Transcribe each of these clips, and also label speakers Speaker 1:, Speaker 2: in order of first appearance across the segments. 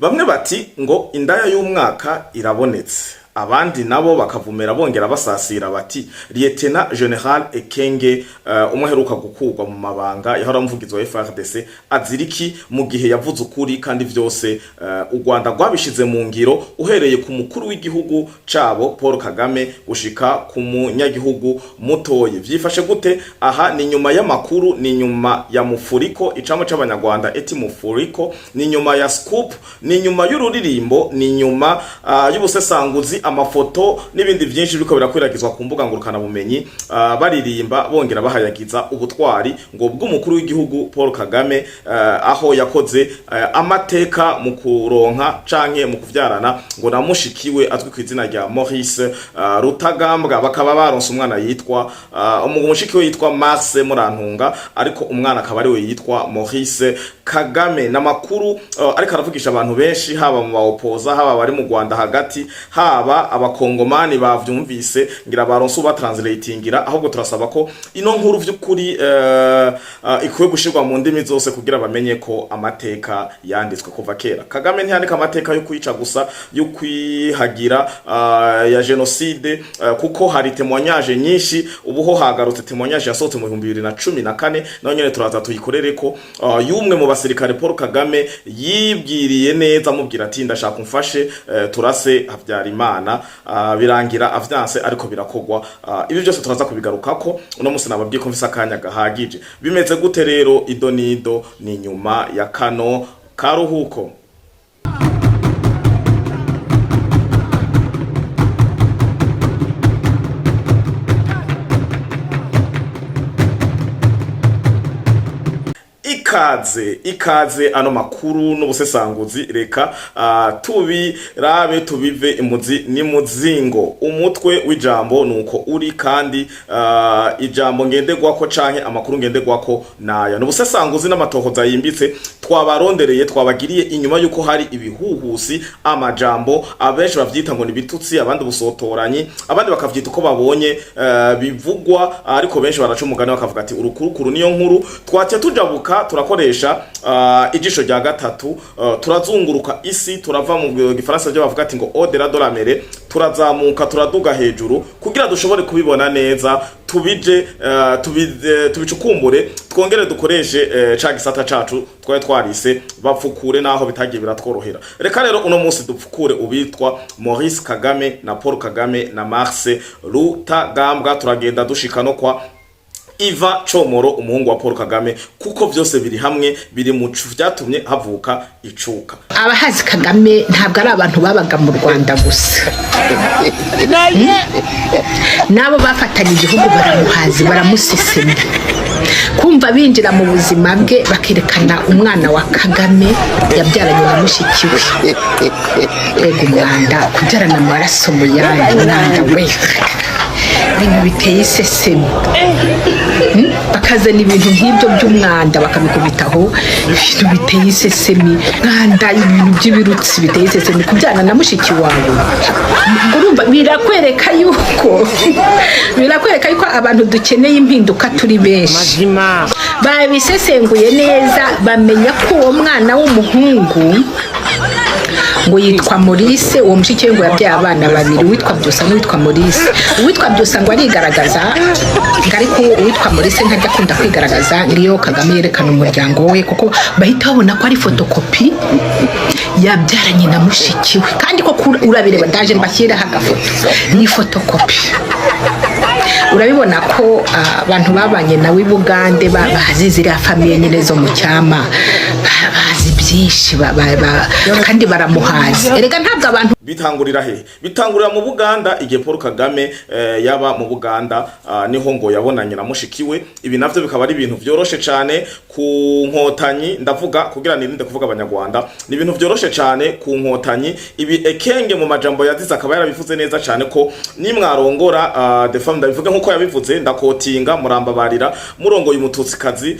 Speaker 1: Bamwe bati ngo indaya y'umwaka irabonetse, abandi nabo bakavumera bongera basasira bati Lieutenant General Ekenge, umwe aheruka gukurwa mu mabanga yahora umuvugizi wa FARDC, aziriki mu gihe yavuze ukuri, kandi vyose u Rwanda rwabishize mu ngiro, uhereye ku mukuru w'igihugu cabo Paul Kagame gushika ku munyagihugu mutoye. Vyifashe gute? Aha ni nyuma y'amakuru, ni nyuma ya mufuriko, icamo c'Abanyarwanda eti mufuriko, ni nyuma ya scoop, ni nyuma y'ururirimbo, ni nyuma y'ubusesanguzi, amafoto n'ibindi vyinshi biriko birakwiragizwa ku mbuga ngurukana bumenyi, baririmba bongera bahayagiza ubutwari ngo bw'umukuru w'igihugu Paul Kagame, aho yakoze amateka mu kuronka canke mu kuvyarana ngo na mushikiwe azwi ku izina rya Maurice Rutagambwa, bakaba baronse umwana yitwa umushikiwe yitwa Mars Murantunga, ariko umwana akaba ariwe yitwa Maurice Kagame. N'amakuru ariko aravugisha abantu benshi, haba mu baopoza, haba bari mu Rwanda hagati, haba Abakongomani bavyumvise, ngira baronse uba translatingira. Ahubwo turasaba ko ino nkuru vy'ukuri ikwiye gushirwa mu ndimi zose kugira bamenye ko amateka yanditswe kuva kera. Kagame ntiyandika amateka yo kwica gusa, yo kwihagira, ya genocide, kuko hari témoignage nyinshi. Ubu ho hagarutse témoignage yasohotse mu 2014, naho nyene turaza tuyikorere ko, y'umwe mu basirikare Paul Kagame yibwiriye neza, amubwira ati: "Ndashaka umfashe, turase Habyarimana." Birangira avyanse, ariko birakogwa. Ibi byose turaza kubigarukako uno musi. Nababwiye ko mfise akanya gahagije. Bimeze gute rero? Ido nido ni nyuma ya kano karuhuko. Ikaze, ikaze. Ano makuru n'ubusesanguzi, reka tubirabe, tubive imuzi n'imuzingo. Umutwe w'ijambo nuko uri, kandi ijambo ngenderwako canke amakuru ngenderwako naya n'ubusesanguzi n'amatohoza yimbitse twabarondereye, twabagiriye inyuma yuko hari ibihuhusi, amajambo abenshi bavyita ngo ni bitutsi, abandi ubusotoranyi, abandi bakavyita uko babonye, bivugwa, ariko benshi baraca umugani bakavuga ati urukurukuru niyo nkuru. Twace tujabuka, turakoresha ijisho rya gatatu, turazunguruka isi, turava mu gifaransa byo bavuga ati ngo au-delà de la mêlée, turazamuka, turaduga hejuru kugira dushobore kubibona neza, tubije tubicukumbure, twongere dukoreshe ca gisata cacu twari twarise bapfukure, naho bitagiye biratworohera. Reka rero uno munsi dupfukure ubitwa Maurice Kagame na Paul Kagame na Mars Rutagambwa. Turagenda dushika no kwa Iva Comoro, umuhungu wa Paul Kagame, kuko vyose biri hamwe, biri mu vyatumye havuka icuka.
Speaker 2: Abahazi Kagame ntabwo ari abantu babaga mu Rwanda gusa. N'abo bafatanye igihugu baramuhazi, baramusesemya. Kumva binjira mu buzima bwe, bakerekana umwana wa Kagame yabyaranye na mushiki we, ega umwanda, kubyarana amaraso mu yandi, umwanda we, ibintu biteye isesemi. Bakazana ibintu nk'ibyo by'umwanda bakabikubitaho, ibintu biteye isesemi, mwanda, ibintu by'ibirutsi biteye isesemi, kubyarana na mushiki wawe. Urumva birakwereka yuko abantu dukeneye impinduka turi benshi. Babisesenguye neza, bamenya ko uwo mwana w'umuhungu ngo yitwa Maurice, uwo mushiki we ngo yabyaye abana babiri, uwitwa Byusa n'uwitwa Maurice. Uwitwa Byusa ngo arigaragaza ngo, ariko uwitwa Maurice ntajya akunda kwigaragaza. Niyo Kagame yerekana umuryango we, kuko bahita babona ko ari fotokopi yabyaranye na mushiki we. Kandi koko urabireba, ndaje mbashyireho agafoto, ni fotokopi. Urabibona ko abantu babanye nawe i Bugande bazi ziriya famille nyine zo mu cyama, bazi byinshi, kandi baramuhazi. Erega ntabwo abantu
Speaker 1: Bitangurira he? Bitangurira mu Buganda, igihe Paul Kagame yaba mu Buganda, niho ngo yabonanye na mushiki we. Ibi navyo bikaba ari ibintu vyoroshe cane ku Nkotanyi, ndavuga kugira nirinde kuvuga Abanyarwanda, ni ibintu vyoroshe cane ku Nkotanyi. Ibi Ekenge mu majambo yazize akaba yarabivuze neza cane ko nimwarongora de femme, ndabivuge nkuko yabivuze, ndakotinga, murambabarira, murongoye Umututsikazi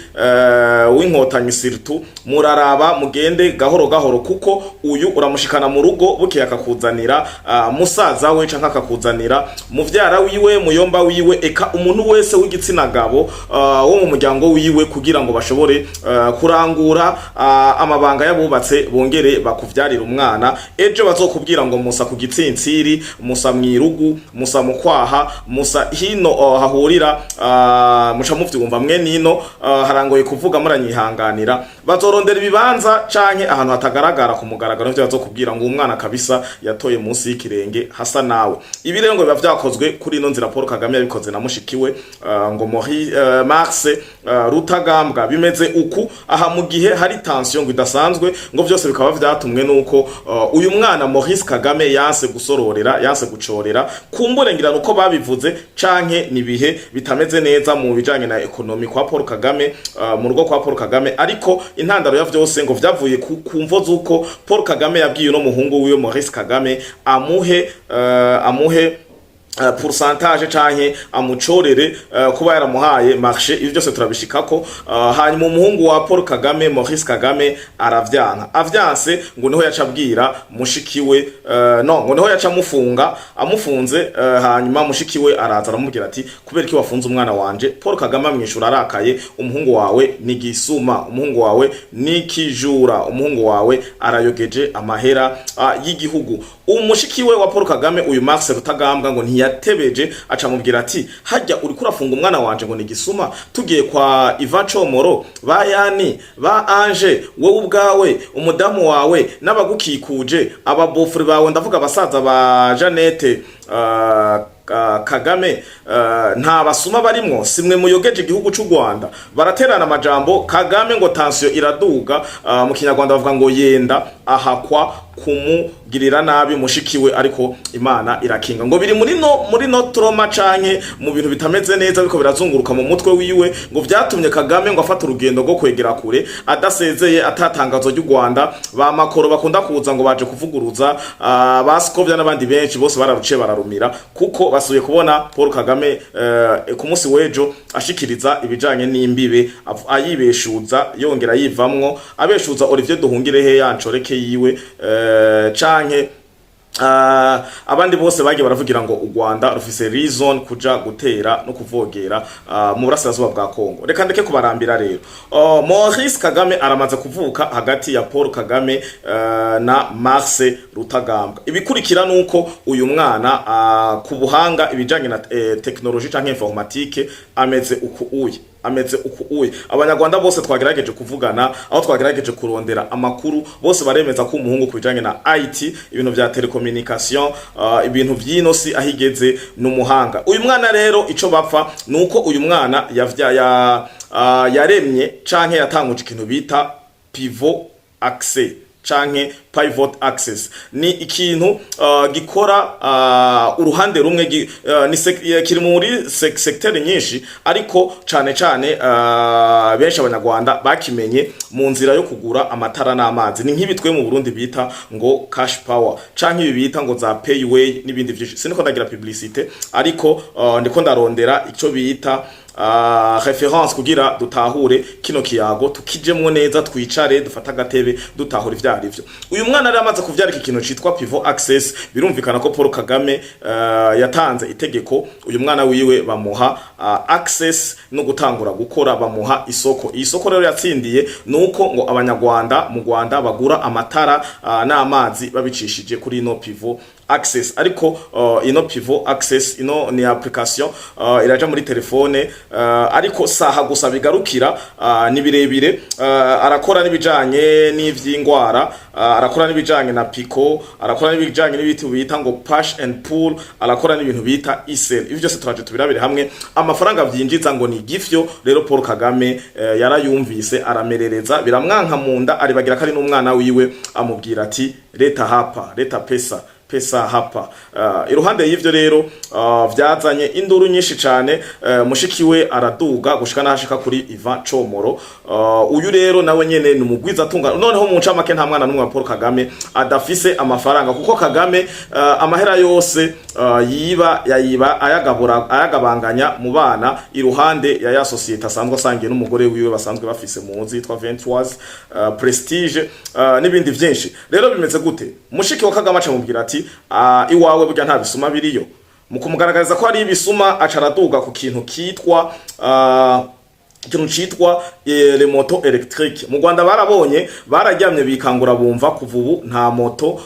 Speaker 1: w'Inkotanyi, surtout muraraba mugende. ugende gahoro gahoro, kuko uyu uramushikana mu rugo, bukeye akakuzanira musaza we canke akakuzanira muvyara wiwe, muyomba wiwe, eka umuntu wese w'igitsina gabo wo mu muryango wiwe, kugira ngo bashobore kurangura amabanga y'abubatse, bongere bakuvyarira umwana. Ejo bazokubwira ngo musa ku gitsintsiri, musa mwirugu, musa mu kwaha, musa hino hahurira muca muvyumva mwe nino harangoye kuvuga, muranyihanganira. Bazorondera ibibanza canke ahantu hatagaragara ku mugaragaro, nivyo bazokubwira ngo umwana kabisa yatoye munsi y'ikirenge hasa nawe. Ibi rero ngo biba vyakozwe kuri ino nzira. Paul Kagame yabikoze na mushikiwe ngo Mars Rutagambwa. Bimeze uku aha mu gihe hari tension ngo idasanzwe, ngo vyose bikaba vyatumwe nuko uyu mwana Maurice Kagame yanse gusororera, yanse gucorera. Kumbure ngira nuko babivuze, canke nibihe bitameze neza mu bijanye na économie kwa Paul Kagame, mu rugo kwa Paul Kagame. Ariko intandaro ya vyose ngo vyavuye ku mvo z'uko Paul Kagame yabwiye uno muhungu wiwe Maurice Kagame amuhe pourcentage canke amucorere kuba yaramuhaye marché. Ibi byose turabishikako. Hanyuma umuhungu wa Paul Kagame, Maurice Kagame, aravyanka. Avyanse, ngo niho yaca abwira mushikiwe no ngo niho yaca amufunga. Amufunze, hanyuma mushikiwe araza aramubwira ati: "Kubera iki wafunze umwana wanje?" Paul Kagame amwishura arakaye: "Umuhungu wawe ni gisuma, umuhungu wawe ni kijura, umuhungu wawe arayogeje amahera y'igihugu." Umushikiwe wa Paul Kagame, uyu Max Rutagambwa, ngo ntiyatebeje, aca amubwira ati: "Hajya uriko urafunga umwana wanje ngo ni gisuma, tugiye kwa Ivan Comoro, ba Yani, ba Ange, wowe ubwawe, umudamu wawe n'abagukikuje, ababofure bawe, ndavuga abasaza ba Jeannette Kagame, nta basuma barimwo? Simwe muyogeje igihugu c'u Rwanda?" Baraterana amajambo. Kagame ngo tension iraduga. Mu Kinyarwanda bavuga ngo yenda ahakwa kumugirira nabi mushikiwe, ariko Imana irakinga. Ngo biri muri no trauma canke mu bintu bitameze neza biko birazunguruka mu mutwe wiwe. Ngo vyatumye Kagame ngo afata urugendo rwo kwegera kure, adasezeye, atatangazo ry'u Rwanda. Ba makoro bakunda kuza ngo baje kuvuguruza, ba Scovia n'abandi benshi bose bararuciye bararumira, kuko basuye kubona Paul Kagame ku munsi w'ejo ashikiriza ibijanye n'imbibe, ayibeshuza, yongera yivamwo, abeshuza Olivier Duhungirehe yancoreke yiwe, canke abandi bose bagiye baravugira ngo u Rwanda rufise reason kuja gutera no kuvogera mu burasirazuba bwa Kongo. Reka ndeke kubarambira rero. Maurice Kagame aramaze kuvuka hagati ya Paul Kagame na Mars Rutagambwa. Ibikurikira nuko uyu mwana ku buhanga ibijanye na technologie canke informatique ameze uku uye, ameze uku uye. Abanyarwanda bose twagerageje kuvugana, aho twagerageje kurondera amakuru, bose baremeza ko umuhungu ku bijanye na IT, ibintu vya telecommunication, ibintu vy'ino si aho igeze, n'umuhanga. Uyu mwana rero ico bapfa nuko uyu mwana yavya ya yaremye canke yatanguje ikintu bita pivot access canke pivot access. Ni ikintu gikora uruhande rumwe, ni kiri muri secteur nyinshi, ariko cane cane benshi Abanyarwanda bakimenye mu nzira yo kugura amatara n'amazi. Ni nk'ibi twe mu Burundi bita ngo cash power, canke ibi bita ngo za payway n'ibindi vyinshi. Siniko ndagira publicité, ariko ndiko ndarondera ico bita référence kugira dutahure kino kiyago, tukijemwo neza, twicare dufate agatebe dutahura ivyo arivyo. Uyu mwana yari amaze kuvyara iki kintu citwa pivot access. Birumvikana ko Paul Kagame yatanze itegeko, uyu mwana wiwe bamuha access no gutangura gukora, bamuha isoko. Iyi soko rero yatsindiye nuko ngo Abanyarwanda mu Rwanda bagura amatara n'amazi babicishije kuri ino pivot access. Ariko ino pivot access, ino ni application iraja muri telefone, ariko saha gusa bigarukira, ni birebire. Arakora n'ibijanye n'ivy'ingwara, arakora n'ibijanye na pico, arakora n'ibijanye n'ibiti bita ngo push and pull, arakora n'ibintu bita isel. Ibi byose turaje tubirabire hamwe. Amafaranga vyinjiza ngo ni gifyo. Rero Paul Kagame yarayumvise, aramerereza, biramwanka mu nda, aribagira ko ari n'umwana wiwe. Amubwira ati: "Leta hapa, leta pesa." pesa hapa. Iruhande y'ivyo rero, vyazanye induru nyinshi cane. Mushikiwe araduga gushika nahashika kuri Ivan Comoro. Uyu rero nawe nyene ni umugwiza atunga. Noneho mu ncamake, nta mwana n'umwe wa Paul Kagame adafise amafaranga, kuko Kagame amahera yose yiba yayiba ayagabura, ayagabanganya mu bana, iruhande ya société asanzwe asangiye n'umugore wiwe basanzwe bafise muzi yitwa Ventoise, Prestige, n'ibindi vyinshi. Rero bimeze gute? Mushiki wa Kagame aca mubwira ati: "Iwawe burya nta bisuma biriyo." Mu kumugaragariza ko ari ibisuma, aca araduga ku kintu kitwa les motos électriques. Mu Rwanda barabonye, bararyamye bikangura, bumva kuva ubu nta moto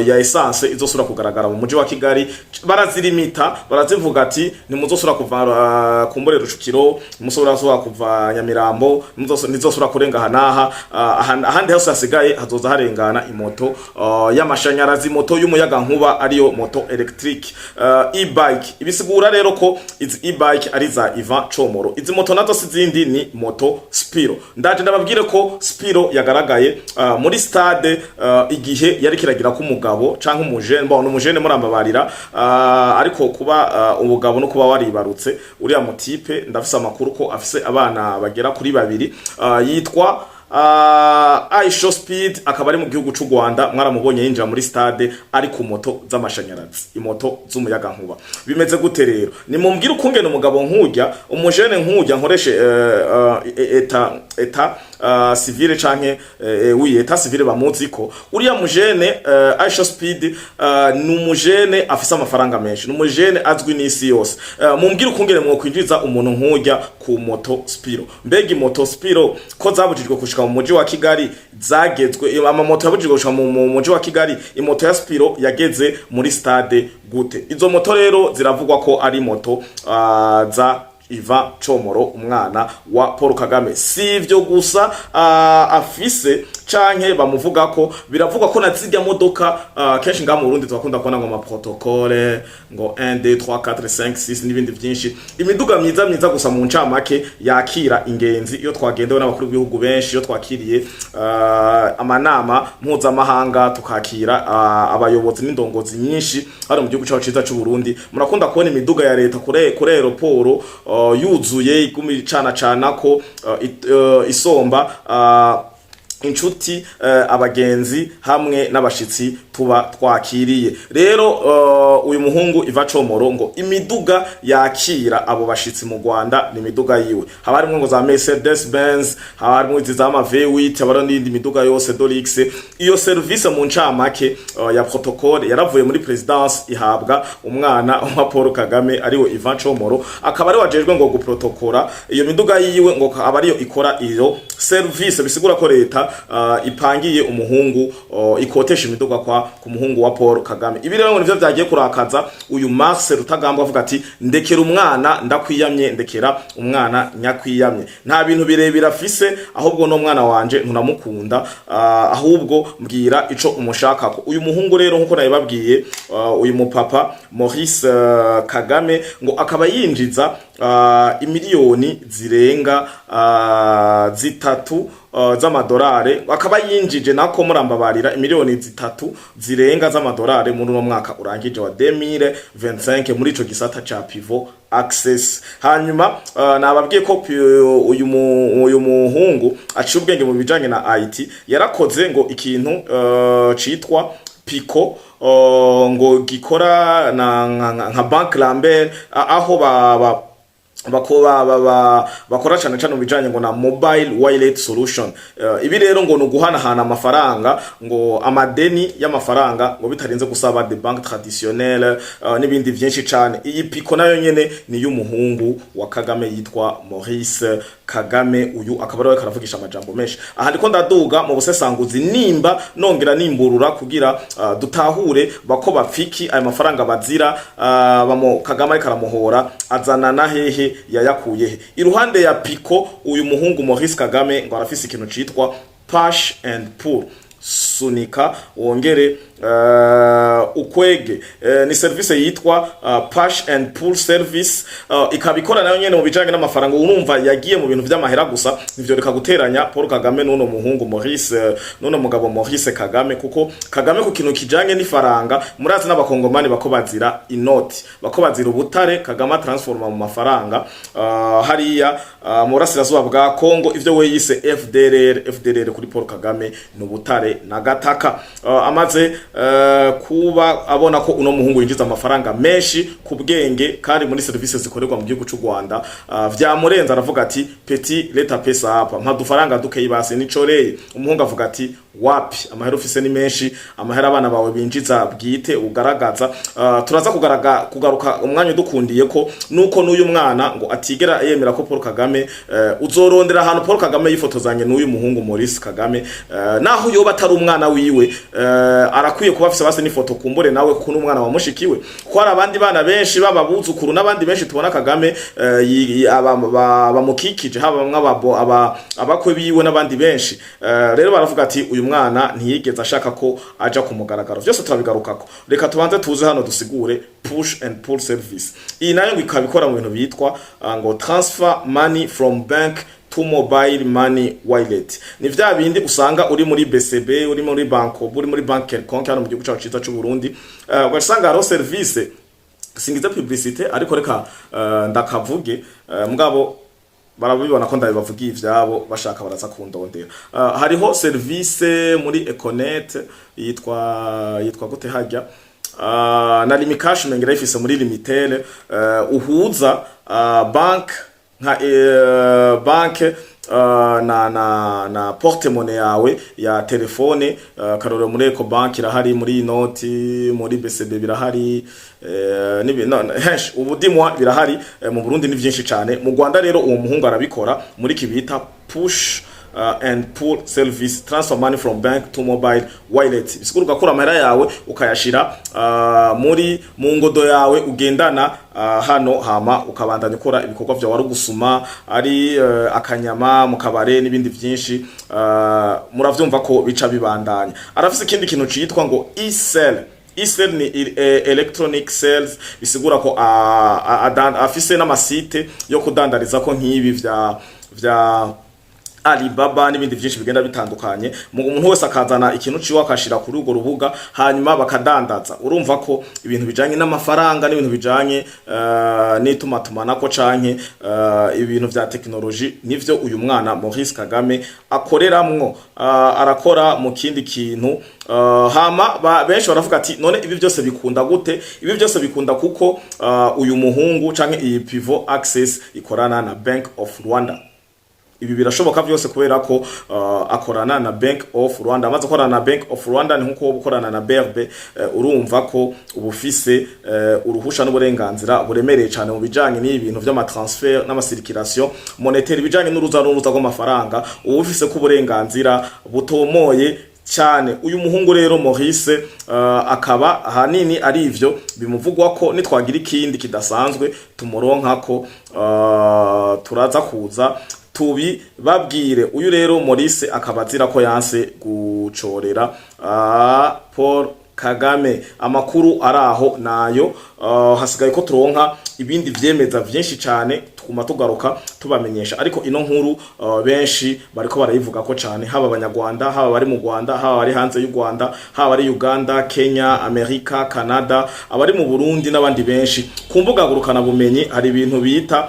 Speaker 1: ya essence izosubira kugaragara mu muji wa Kigali. Barazirimita, barazivuga ati: "Nimuzosubira kuva kumbure Rucukiro, nimuzosubira kuva Nyamirambo, nizosubira kurenga aha n'aha. Ahandi hose hasigaye hazoza harengana imoto y'amashanyarazi, moto y'umuyagankuba, ariyo moto électrique, e-bike." Ibisigura rero ko izi e-bike ari za Ivan Comoro. Izi moto nazo si zindi, ni moto Spiro. Ndaje ndababwire ko Spiro yagaragaye muri stade igihe yari kiragira ko umugabo canke umujene, bon, umujene, murambabarira, ariko kuba umugabo no kuba waribarutse uriya mutipe, ndafise amakuru ko afise abana bagera kuri babiri, yitwa Aisho Speed, akaba ari mu gihugu c'u Rwanda. Mwaramubonye yinjira muri stade ari ku moto z'amashanyarazi, imoto z'umuyagankuba. Bimeze gute rero? Nimumbwire ukungene umugabo nk'urya, umujene nk'urya, nkoreshe état civil canke oui, état civil bamuzi ko uriya mujene Aisha Speed ni umujene afise amafaranga menshi, ni umujene azwi n'isi yose. Mumbwire ukungene mwokwinjiza umuntu nk'urya ku moto Spiro. Mbega moto Spiro ko zabujijwe gushika mu muji wa Kigali, zagezwe amamoto yabujijwe gushika mu muji wa Kigali, imoto ya Spiro yageze muri stade gute? Izo moto rero ziravugwa ko ari moto za Ivan Comoro, umwana wa Paul Kagame. Si ivyo gusa afise canke bamuvuga ko, biravugwa ko na zirya modoka kenshi ngaha mu Burundi turakunda kubona ngo ama protocole, ngo 1 2 3 4 5 6 n'ibindi vyinshi, imiduga myiza myiza gusa mu ncamake yakira ingenzi iyo twagendewe n'abakuru b'ibihugu benshi, iyo twakiriye amanama mpuzamahanga, tukakira abayobozi n'indongozi nyinshi hano mu gihugu cyacu ciza c'u Burundi. Murakunda kubona imiduga ya leta kure aéroport yuzuye, iguma icana cana ko isomba inshuti, abagenzi hamwe n'abashitsi tuba twakiriye. Rero uyu muhungu Iva Comoro, ngo imiduga yakira abo bashitsi mu Rwanda ni imiduga yiwe. Haba harimwo ngo za Mercedes Benz, haba harimwo izi za ma V8, haba n'indi miduga yose de luxe. Iyo service mu ncamake ya protocole yaravuye muri présidence, ihabwa umwana wa Paul Kagame, ariwe Ivan Comoro, akaba ari wajejwe ngo guprotokora iyo miduga yiwe, ngo aba ariyo ikora iyo service. Bisigura ko leta ipangiye umuhungu, ikotesha imiduga kwa ku muhungu wa Paul Kagame. Ibi rero ngo nivyo vyagiye kurakaza uyu Max Rutagambwa, avuga ati: "Ndekera umwana, ndakwiyamye, ndekera umwana nyakwiyamye, nta bintu birebire afise, ahubwo no mwana wanje ntunamukunda, ahubwo mbwira ico umushakako." Uyu muhungu rero, nkuko nabibabwiye, uyu mupapa Maurice Kagame, ngo akaba yinjiza imiliyoni zirenga 3 z'amadolari, akaba yinjije nako, murambabarira, imiliyoni 3 zirenga z'amadolari muri uno mwaka urangije wa 2025 muri ico gisata ca Pivot Access. Hanyuma nababwiye ko uyu muhungu aciye ubwenge mu bijanye na IT, yarakoze ngo ikintu citwa Pico, ngo gikora na nka Bank Lambert, aho ba bako ba, ba, ba, bakora cyane cyane mu bijanye ngo na mobile wallet solution. Ibi rero ngo ni uguhanahana amafaranga, ngo amadeni y'amafaranga, ngo bitarinze gusaba de banque traditionnelle, n'ibindi vyinshi cyane. Iyi Pico nayo nyene ni y'umuhungu wa Kagame yitwa Maurice Kagame. Uyu akaba ariwe karavugisha amajambo menshi. Aha ndiko ndaduga mu busesanguzi, nimba nongera nimburura kugira dutahure bako bapfiki ayo mafaranga bazira bamo Kagame ariko aramuhora azana na hehe, yayakuye he? Iruhande ya Pico, uyu muhungu Maurice Kagame ngo arafise ikintu citwa Push and Pull. Sunika wongere ukwege. Ni service yitwa push and pull service, ikaba ikora nayo nyene mu bijanye n'amafaranga. Urumva yagiye mu bintu vy'amahera gusa, nivyo reka guteranya Paul Kagame n'uno muhungu Maurice, n'uno mugabo Maurice Kagame, kuko Kagame ku kintu kijanye n'ifaranga, murazi n'abakongomani bako bazira inoti, bako bazira ubutare Kagame transforma mu mafaranga hariya mu burasirazuba bwa Congo, ivyo we yise FDLR. FDLR kuri Paul Kagame ni ubutare na gataka. Amaze kuba abona ko uno muhungu yinjiza amafaranga menshi ku bwenge kandi muri service zikorerwa mu gihugu cy'u Rwanda, vyamurenze, aravuga ati: "Petit, leta pesa hapa, mpa dufaranga dukeyi basi nicoreye." Umuhungu avuga ati: "Wapi, amahera ufise ni menshi, amahera abana bawe binjiza bwite ugaragaza." Turaza kugaruka umwanya udukundiye ko nuko n'uyu mwana ngo atigera yemera ko Paul Kagame, uzorondera ahantu Paul Kagame yifotozanye n'uyu muhungu Maurice Kagame, naho yoba atari umwana wiwe, arakwiye kuba afise base n'ifoto kumbure nawe, kuko n'umwana wa mushikiwe, ko hari abandi bana benshi b'ababuzukuru n'abandi benshi tubona Kagame bamukikije, haba bamwe abakwe biwe n'abandi benshi. Rero baravuga ati uyu mwana ntiyigeze ashaka ko aja ku mugaragaro. Vyose turabigarukako. Reka tubanze tuze hano dusigure push and pull service. Iyi nayo ngo ikaba ikora mu bintu bitwa ngo transfer money from bank to mobile money wallet. Ni vya bindi usanga uri muri BCB, uri muri Banco, uri muri banque quelconque hano mu gihugu cyacu ciza c'u Burundi, ugasanga hariho service, singize publicité ariko reka ndakavuge, mugabo barabibona ko ndabibavugiye ivyabo, bashaka baraza kundondera. Hariho service muri Econet yitwa gute hajya, na Lumicash mengira ifise muri Lumitel, uhuza bank nka banke na porte-monnaie yawe ya telefone. Karorero muri Ecobank irahari, muri Inoti, muri BCB birahari, no, henshi ubudimwa birahari, mu Burundi ni vyinshi cane. Mu Rwanda rero uwo muhungu arabikora muri kibita push and pull service, transfer money from bank to mobile wallet. Bisigura ugakura amahera yawe ukayashira muri mu ngodo yawe ugendana hano, hama ukabandanya ukora ibikorwa vyawe, ari gusuma, ari akanyama mu kabare n'ibindi vyinshi. Muravyumva ko bica bibandanya. Arafise ikindi kintu citwa ngo e-sell. E-sell ni electronic sales, bisigura ko afise n'amasite yo kudandariza ko nk'ibi vya Alibaba n'ibindi byinshi bigenda bitandukanye. Mu umuntu wese akazana ikintu ciwe akashira kuri urwo rubuga, hanyuma bakadandaza. Urumva ko ibintu bijanye n'amafaranga n'ibintu bijanye n'itumatumanako canke ibintu vya technologie nivyo uyu mwana Maurice Kagame akoreramwo. Arakora mu kindi kintu, hama benshi baravuga ati: "None ibi byose bikunda gute?" Ibi byose bikunda kuko uyu muhungu canke iyi Pivot Access ikorana na Bank of Rwanda. Ibi birashoboka byose kubera ko akorana na Bank of Rwanda. Amaze gukorana na Bank of Rwanda ni nkuko gukorana na BRB. Urumva ko ubufise uruhusha n'uburenganzira buremereye cyane mu bijanye n'ibi bintu vy'amatransfert n'amacirculation monétaire, ibijanye n'uruza n'uruza rw'amafaranga, uba ufise ko uburenganzira butomoye cyane. Uyu muhungu rero Maurice, akaba ahanini ari ivyo bimuvugwa ko. Nitwagira ikindi kidasanzwe tumuronka ko turaza kuza tubibabwire. Uyu rero Maurice akaba azira ko yanse gucorera Paul Kagame. Amakuru araho nayo, hasigaye ko turonka ibindi vyemeza vyinshi cyane, tukuma tugaruka tubamenyesha. Ariko ino nkuru benshi bariko barayivuga ko cyane, haba abanyarwanda, haba bari mu Rwanda, haba bari hanze y'u Rwanda, haba ari Uganda, Kenya, Amerika, Canada, abari mu Burundi n'abandi benshi. Ku mbuga ngurukana bumenyi hari ibintu bita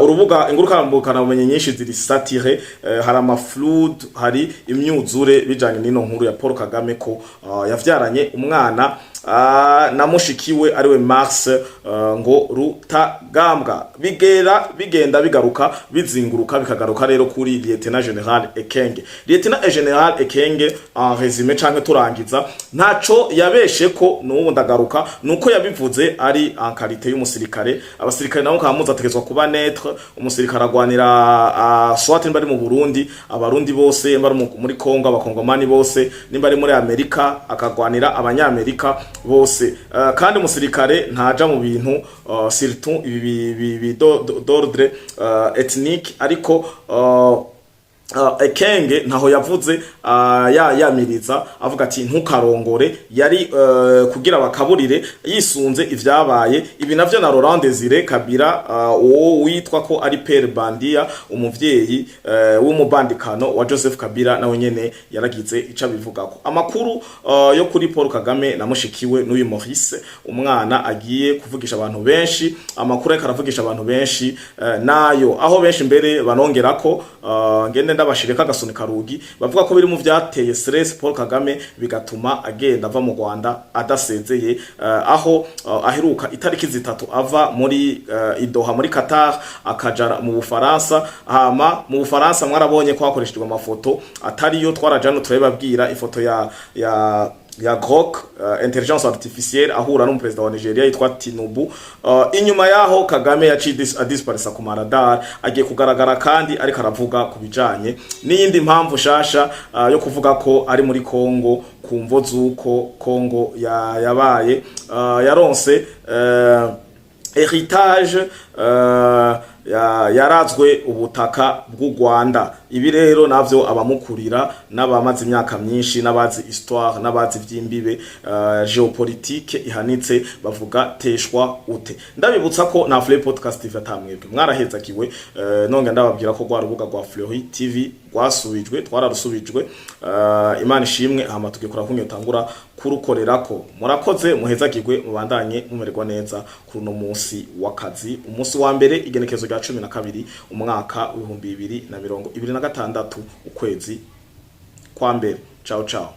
Speaker 1: urubuga ingurukana bumenyi nyinshi ziri saturées, hari ama flood, hari imyuzure bijanye n'ino nkuru ya Paul Kagame ko yavyaranye umwana na mushikiwe ariwe Mars ngo Rutagambwa. Bigera bigenda bigaruka bizinguruka bikagaruka rero kuri Lieutenant General Ekenge. Lieutenant General Ekenge, en résumé canke turangiza, ntaco yabeshe ko n'ubu ndagaruka nuko yabivuze ari en qualité y'umusirikare. Abasirikare nabo kamuza ategetswa kuba neutre. Umusirikare agwanira soit nimba ari mu Burundi abarundi bose, nimba ari muri Kongo abakongomani bose, nimba ari muri Amerika akagwanira abanyamerika bose. Kandi umusirikare ntaja mu bintu surtout ibi d'ordre ethnique, ariko Ekenge ntaho yavuze ya yamiriza avuga ati ntukarongore, yari kugira bakaburire yisunze ivyabaye. Ibi navyo na Laurent Desire Kabila, uwo witwa ko ari Père Bandia, umuvyeyi w'umubandikano wa Joseph Kabila, nawe nyene yaragize ico abivugako. Amakuru yo kuri Paul Kagame na mushikiwe n'uyu Maurice, umwana agiye kuvugisha abantu benshi, amakuru ariko aravugisha abantu benshi nayo aho benshi mbere banongerako ngende ndabashireka agasunika rugi, bavuga ko biri mu vyateye stress Paul Kagame, bigatuma agenda ava mu Rwanda adasezeye, aho aheruka itariki 3 ava muri i Doha muri Qatar akaja mu Bufaransa. Hama mu Bufaransa mwarabonye ko hakoreshejwe amafoto atariyo, twarajano turababwira ifoto ya Grok, intelligence artificielle, ahura n'umuperezida wa Nigeria yitwa Tinubu. Inyuma yaho Kagame yaciye adisparisa ku maradar, agiye kugaragara kandi ariko aravuga ku bijanye n'iyindi mpamvu shasha yo kuvuga ko ari muri Kongo ku mvo z'uko Kongo yabaye yaronse héritage, yarazwe ubutaka bw'u Rwanda. Ibi rero navyo abamukurira n'abamaze imyaka myinshi n'abazi histoire n'abazi vy'imbibe, géopolitique ihanitse, bavuga teshwa ute. Ndabibutsa ko na Fleury Podcast TV atamwebwe mwarahezagiwe. Nonge ndababwira ko rwa rubuga rwa Fleury TV rwasubijwe, twararusubijwe, Imana ishimwe. Hama tugikora kumwe utangura kurukorerako. Murakoze, muhezagirwe, mubandanye mumererwa neza kuri uno munsi w'akazi, umunsi wa mbere, igenekezo rya 12, umwaka w'2026, ukwezi kwa mbere. Ciao ciao.